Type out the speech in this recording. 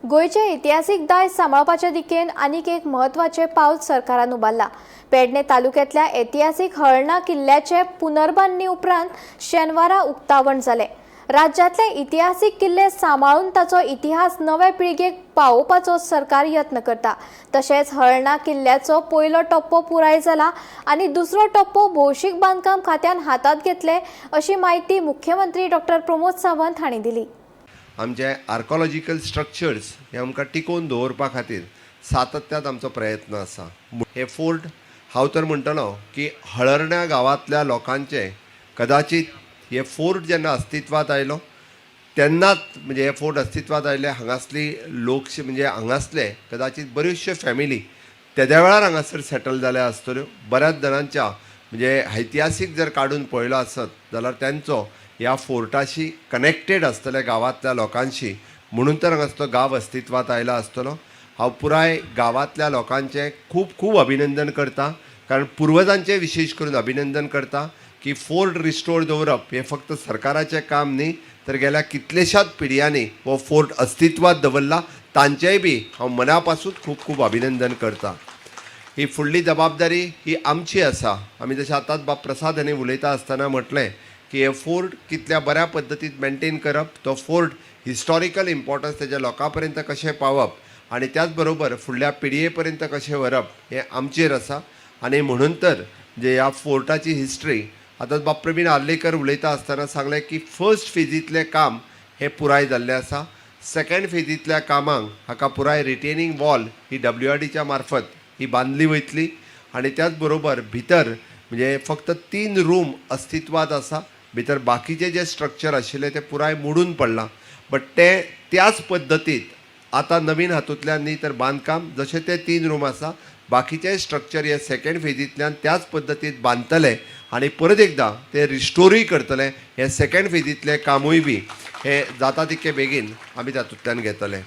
गोंयचें इतिहासीक दायज सांबाळपाच्या दिकेन आनीक एक म्हत्वाचें पावल सरकारान उबारलां. पेडणे तालुक्यांतल्या ऐतिहासीक हळर्णा किल्ल्याचे पुनर्बांदणी उपरांत शेनवारा उक्तावण जालें. राज्यांतले इतिहासीक किल्ले सांबाळून ताचो इतिहास नवे पिळगेक पावोवपाचो सरकार यत्न करता. तशेंच हळर्णा किल्ल्याचो पयलो टप्पो पुराय जाला आनी दुसरो टप्पो भौशीक बांदकाम खात्यान हातांत घेतले, अशी म्हायती मुख्यमंत्री डॉक्टर प्रमोद सावंत हांणी दिली. आमचे आर्कोलॉजिकल स्ट्रक्चर्स हे आमकां टिकोवन दवरपा खातीर सातत्यात आमचो प्रयत्न आसा. हे फोर्ट, हांव तर म्हणटलो की हळर्ण्या गांवांतल्या लोकांचे कदाचित हे फोर्ट जेन्ना अस्तित्वांत आयलो तेन्नाच, म्हणजे हे फोर्ट अस्तित्वांत आयले, हांगासली लोक, म्हणजे हांगासले कदाचित बऱ्योचश्यो फॅमिली तेद्या वेळार हांगासर सेटल जाल्या आसतल्यो. बऱ्याच जाणांच्या म्हणजे ऐतिहासीक जर काडून पळयलो आसत जाल्यार तेंचो ह्या फोर्टाशी कनेक्टेड आसतले गांवांतल्या लोकांशी, म्हणून तर हांगासलो गांव अस्तित्वांत आयला आसतलो. हांव पुराय गांवांतल्या लोकांचें खूब खूब अभिनंदन करता, कारण पुर्वजांचें विशेश करून अभिनंदन करता की फोर्ट रिस्टोर दवरप हें फक्त सरकाराचें काम न्ही, तर गेल्या कितलेशाच पिढयांनी हो फोर्ट अस्तित्वांत दवरला, तांचेय बी हांव मना पासून खूब खूब अभिनंदन करता. ही फुडली जबाबदारी ही आमची आसा. आमी जशें आतांच बाब प्रसाद हांणी उलयता आसतना म्हटलें की हे फोर्ट कितल्या बऱ्या पद्दतीन मेंटेन करप, तो फोर्ट हिस्टॉरिकल इम्पॉर्टन्स तेज्या लोकां पर्यंत कशें पावप आनी त्याच बरोबर फुडल्या पिळगे पर्यंत कशें व्हरप हें आमचेर आसा. आनी म्हणून तर जे ह्या फोर्टाची हिस्ट्री आतां बाब प्रवीण आर्लेकर उलयता आसतना सांगलें की फर्स्ट फेजींतलें काम हें पुराय जाल्लें आसा. सेकंड फेजींतल्या कामांक हाका पुराय रिटेनिंग वॉल ही डब्ल्यू आर डीच्या मार्फत ही बांदली वयतली आनी त्याच बरोबर भितर म्हणजे फक्त तीन रूम अस्तित्वांत आसा. भितर बाकीचे जे स्ट्रक्चर आशिल्ले ते पुराय मोडून पडलां, बट ते त्याच पद्दतीत आतां नवीन हातूंतल्यान न्ही तर बांदकाम जशें ते तीन रूम आसा, बाकीचे स्ट्रक्चर हे सेकंड फेजींतल्यान त्याच पद्दतीत बांदतले आनी परत एकदां ते रिस्टोरूय करतले. हे सेकंड फेजींतलें कामूय बी हे जाता तितके बेगीन आमी तातूंतल्यान घेतले.